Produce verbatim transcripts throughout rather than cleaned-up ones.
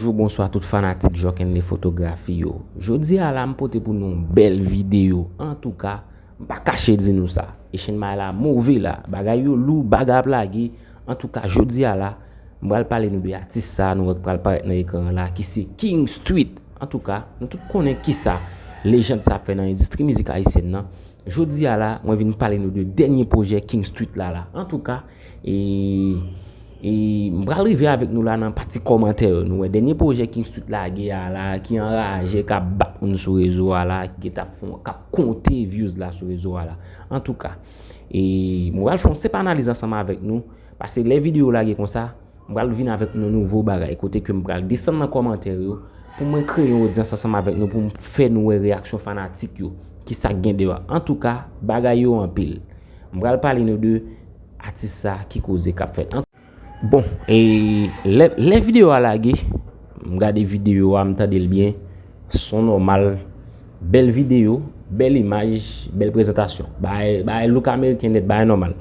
Bonjou, bonswa tout fanatik Jockenley Fotografi yo. Jodi a la, m pote pou nou yon bèl videyo. Antouka, m pa kache di nou sa. Echenn bagay la move la. Bagay yo lou, bagay ap lage. Antouka, jodi a la, m pral pale nou de atis sa a nou wè k pral parèt nan ekran an la, ki se King Street. Antouka, nou tout konnen kisa lejand sa ap fè nan endistri mizik ayisyèn nan. Jodi a la, mwen vin pale nou de dènye pwojè King Street la la. Antouka, e, e, m pral rive avèk nou la nan pati kòmantè yo. Nou wè dènye pwojè King Street lage a la, ki anraje, k ap bat moun sou rezo a la, ki t ap fè, k ap konte views la sou rezo a la. Antouka, e, m pral fè yon senp analiz ansanm avèk nou, paske lè videyo lage konsa, m pral vin avèk yon nouvo bagay, kote ke m pral desann nan kòmantè yo, pou mwen kreye yon odyans ansanm avèk nou, pou m fè nou wè reyaksyon fanatik yo, kisa k gen deyò. Antouka, bagay yo anpil. M pral pale nou de atis sa, ki koze k ap fèt. An-, bon, e lè, lè videyo a lage, m gade videyo a, m tande l byen, son nòmal, bèl videyo, bèl imaj, bèl prezantasyon. Bagay, bagay look ameriken nèt, bagay nòmal.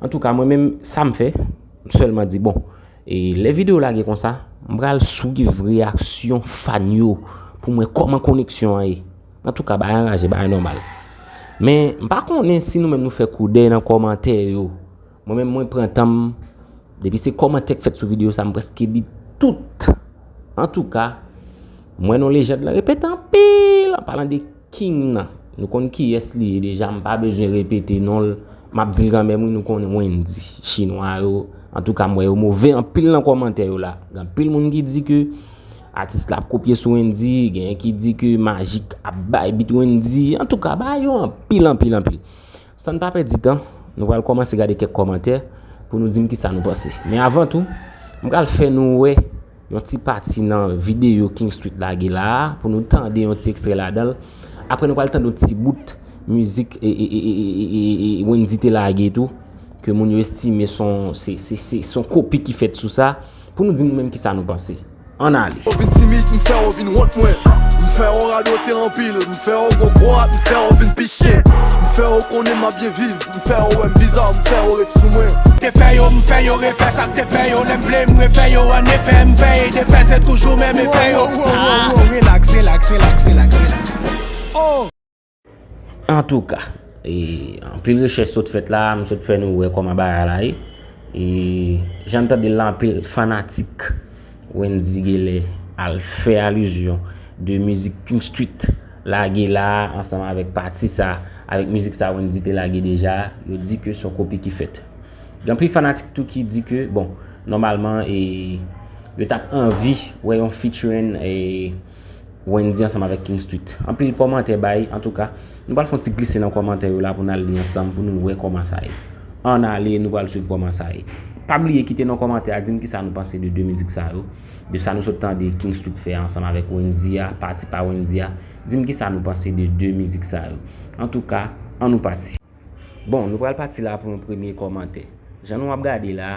Antouka, mwen menm, sa m fè, m sèlman di, bon, e lè videyo lage konsa, m pral swiv reyaksyon fan yo pou m wè kòman koneksyon an ye. Antouka, bagay anraje, bagay nòmal. Men, m pa konnen si nou menm nou fè koudèy nan kòmantè yo. Mwen menm, mwen pran tan m, depi se kòmantè k fèt sou videyo sa, m prèske li tout. Antouka, m wè non lejand lan repete anpil, an palan de King nan. Nou konn kiyès li ye deja, m pa bezwen repete non l. M ap di l kanmenm, wi, nou konnen Wendyy, chinwa yo. Antouka, m wè yo move anpil nan kòmantè yo la. Gen anpil moun ki di ke atis la ap kopye sou Wendyy, genyen ki di ke Magic ap bay beat Wendyy. Antouka, bagay yo anpil, anpil, anpil. San n pa pèdi tan, nou pral kòmanse gade kèk kòmantè pou nou di m kisa nou panse. Men avan tou, m pral fè nou wè yon ti pati nan videyo King Street lage la a, pou nou tande yon ti ekstrè ladan l. Apre, nou pral tande yon ti bout mizik e, e, e, e, e, e, e Wendyy te lage tou, ke moun yo estime son, se, se, se, se yon kopi ki fèt sou sa, pou nou di nou menm kisa nou panse. Ann ale. Ou vin timid, m fè ou vin wont mwen. M fè ou radote anpil, m fè ou gwo kwat, m fè ou vin pi chen. M fè ou konnen m ap byen viv, m fè ou wè m biza, m fè ou ret sou mwen. Te fè yo, m fè yo refè sa k te fè yo, lè m vle m refè yo, annefè, m fè e defè, se toujou menm efè yo. Relax, relax, relax, relax, relax. Oh! Antouka, e, anpil rechèch sot fèt la, m sot fè nou wè kòman bagay la ye. E, jan n tande l la, anpil fanatik Wendyy genlè al fè alizyon de mizik King Street lage la a, ansanm avèk pati sa, avèk mizik sa Wendyy te lage deja, yo di ke se yon kopi ki fèt. Gen anpil fanatik tou ki di ke, bon, nòmalman, e, yo t ap anvi wè yon featuring, e, Wendyy ansanm avèk King Street. Anpil kòmantè bay, antouka, nou pral fè yon ti glise nan kòmantè yo la pou n al li ansanm, pou nou wè kòman sa ye. Ann ale, nou pral swiv kòman sa ye. Pa bliye kite nan kòmantè a, di m kisa nou panse de de mizik sa yo, de sa nou sot tande King Street fè ansanm avèk Wendyy a, pati pa Wendyy a. Di m kisa nou panse de de mizik sa yo. Antouka, ann nou pati. Bon, nou pral pati la pou yon premye kòmantè. Jan nou ap gade la,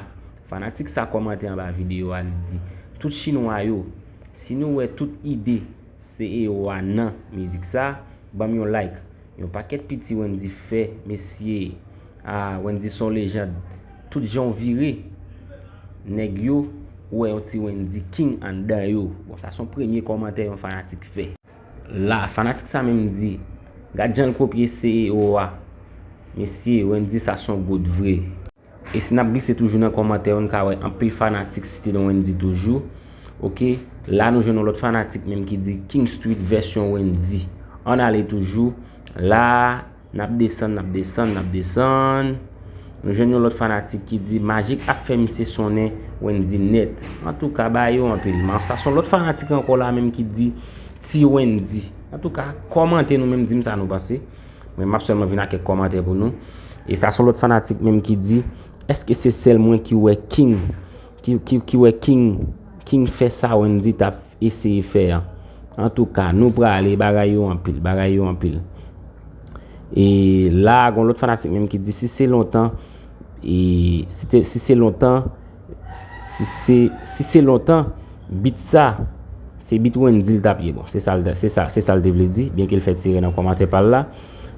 fanatik sa kòmante anba videyo a, li di, tout chinwa yo, si nou wè tout ide C E O a nan mizik sa, ban m yon like. Yon pakèt piti Wendyy fè, mesye. Ah, Wendyy se yon lejand. Tout jan w vire, nèg yo, ou wè yon ti Wendyy King anndan yo. Bon, sa se yon premye kòmantè yon fanatik fè. La, fanatik sa menm di, gad jan l kopye C E O a. Mesye, Wendyy sa se yon goat vre. E si n ap glise toujou nan kòmantè yo, n ka wè anpil fanatik site non Wendyy toujou. Oke, la nou jwenn yon lòt fanatik menm ki di King Street vèsyon Wendyy. Ann ale toujou. La, n ap desann, n ap desann, n ap desann. Nou jwenn yon lòt fanatik ki di Magic ap fè misye sonnen Wendyy nèt. Antouka, bagay yo anpil. Men sa se yon lòt fanatik ankò la menm ki di Ti Wendyy. Antouka, kòmante nou menm, di m sa nou panse. Men m ap sèlman vin ak kèk kòmantè pou nou. E sa se yon lòt fanatik menm ki di, èske se sèl mwen ki wè King, ki, ki, ki wè King, King fè sa Wendyy t ap eseye fè an? Antouka, nou prale, bagay yo anpil, bagay yo anpil. E la, gon lòt fanatik menm ki di, si se lontan, e si te, si se lontan, si se, si se lontan, beat sa, se beat Wendyy l t ap ye. Bon, se sa l, se sa, se sa l te vle di, byenke l fè ti erè nan kòmantè pa l la.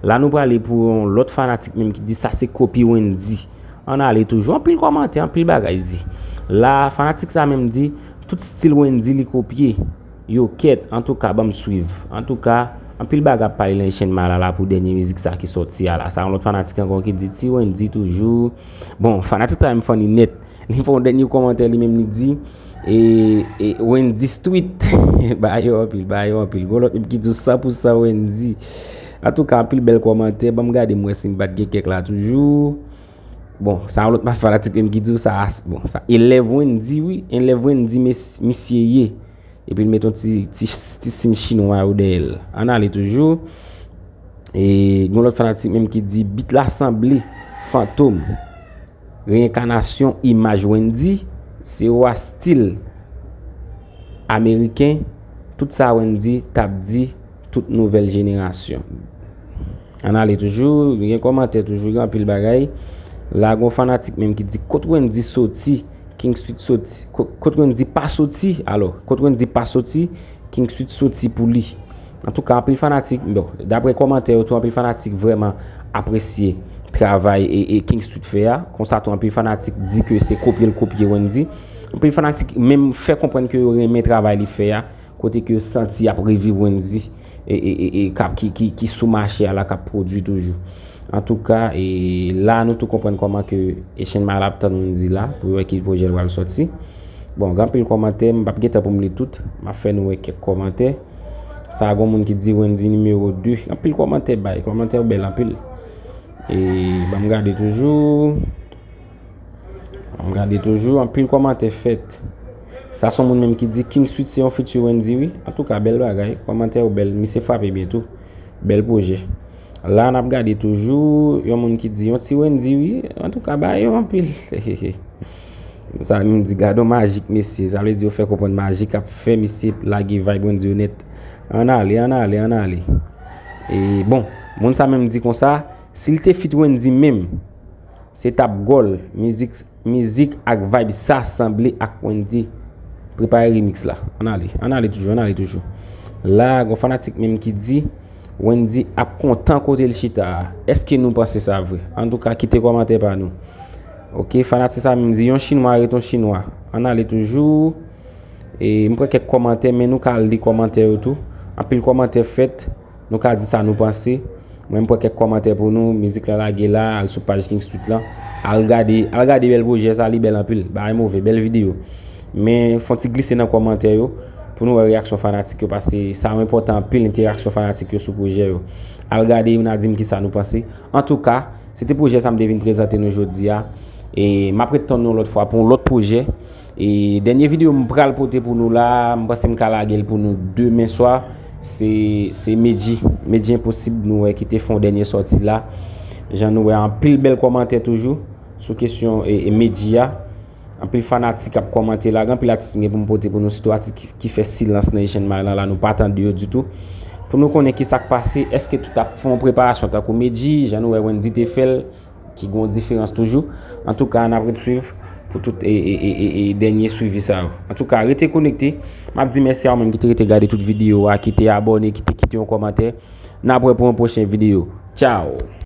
La, nou prale pou yon lòt fanatik menm ki di sa se kopi Wendyy. Ann ale toujou. Anpil kòmantè, anpil bagay di. La, fanatik sa menm di, Tout stil Wendy li kopye. Yo kèt, antouka, ban m swiv. Antouka, anpil bagay ap pale nan Echenn Mala la pou dènye mizik sa ki sòti a la. Sa yon lòt fanatik ankò ki di ti Wendy toujou. Bon, fanatik sa menm funny nèt. Li fè yon dènye kòmantè li menm li di, e, e, Wendy Street. Ba yo anpil, ba yo anpil. Gon lòt menm ki di san pou san Wendy. Antouka, anpil bèl kòmantè. Ban m gade m wè si m pa t gen kèk la toujou. Bon, sa yon lòt fanatik menm ki di w sa, bon, sa elèv Wendy, wi, elèv Wendy, mes-, misye ye. Epi l met yon ti, ti, ti siy chinwa yo dèyè l. Ann ale toujou. E gen yon lòt fanatik menm ki di, bit la sanble Fantom. Reyenkanasyon imaj Wendy, se wa stil ameriken, tout sa Wendy t ap di, tout nouvèl jenerasyon. Ann ale toujou, gen kòmantè toujou, gen anpil bagay. La, gon fanatik menm ki di, kot Wendy soti, King Street soti, ko-, kot Wendy pa soti, alò, kot Wendy pa soti, King Street soti pou li. Antouka, anpil fanatik, bon, daprè kòmantè yo tou, anpil fanatik vrèman apresye travay e, e King Street fè a. Konsa tou, anpil fanatik di ke se kopye l kopye Wendy. Anpil fanatik menm fè konprann ke yo renmen travay li fè a, kote ke yo santi y ap reviv Wendy e, e, e, e k ap, ki, ki, ki sou mache a la, k ap pwodui toujou. Antouka, e la nou tou konprann kòman ke Echenn Mala ap tann Wendy la, pou yo wè ki pwojè l pral sòti. Bon, gen anpil kòmantè, m p ap gen tan pou m li tout. M ap fè nou wè kèk kòmantè. Sa a, gon moun ki di Wendy nimewo de. Anpil kòmantè bay, kòmantè yo bèl anpil. E ban m gade toujou. M gade toujou, anpil kòmantè fèt. Sa se yon moun menm ki di King Street se yon future Wendy, wi. Antouka, bèl bagay. Kòmantè yo bèl. Misye frape byen tou. Bèl pwojè. La, n ap gade toujou. Yon moun ki di yon ti Wendy, wi. Antouka, bagay yo anpil. Sa menm di, gade yon majik, mesye. Sa vle di yo fè konprann majik ap fè misye lage vibe Wendy yo nèt. Ann ale, ann ale, ann ale. E bon, moun sa menm di konsa, si l te feat Wendy menm, se t ap gòl, mizik, mizik ak vibe sa sanble ak Wendy. Prepare remix la. Ann ale, ann ale toujou, ann ale toujou. La, gon fanatik menm ki di, Wendy ap kontan kote l chita a. Èske nou panse sa vre? Antouka, kite kòmantè pa nou. Ok, fanatik sa menm di, yon chinwa ret yon chinwa. Ann ale toujou. E, m pran kèk kòmantè, men nou ka li kòmantè yo tou. Anpil kòmantè fèt. Nou ka di sa nou panse. Mwen, m pran kèk kòmantè pou nou. Mizik la lage la, al sou paj King Street lan. Al gade, al gade bèl pwojè sa, li bèl anpil. Bagay move, bèl videyo. Men, fè yon ti glise nan kòmantè yo pou nou wè reyaksyon fanatik yo, paske sa yo enpòtan anpil, entèraksyon fanatik yo sou pwojè yo. Al gade, nou a di m kisa nou panse. Antouka, se te pwojè sa m te vin prezante nou jodi a. E m ap ret tann nou lòt fwa pou yon lòt pwojè. E dènye videyo m pral pote pou nou la, m panse m ka lage l pou nou demen swa. Se, se Medjy, Medjy Enposib nou wè ki te fè yon dènye sòti la. Jan nou wè anpil bèl kòmantè toujou sou kesyon e, e Medjy a. Anpil fanatik ap kòmante la, gen anpil atis m gen pou m pote pou nou, sitou atis ki, ki fè silans nan Echenn Mala la, nou pa tande yo ditou. Pou nou konnen kisa k pase, èske tout ap fè yon preparasyon tankou Medjy, jan nou wè Wendy te fè l, ki gen yon diferans toujou. Antouka, n ap ret swiv pou tout e, e, e, e, e dènye swivi sa yo. Antouka, rete konekte. M ap di mèsi a ou menm ki te rete gade tout videyo a, ki te abòne, ki te kite yon kòmantè. N ap wè pou yon pwochen videyo. Tchaw!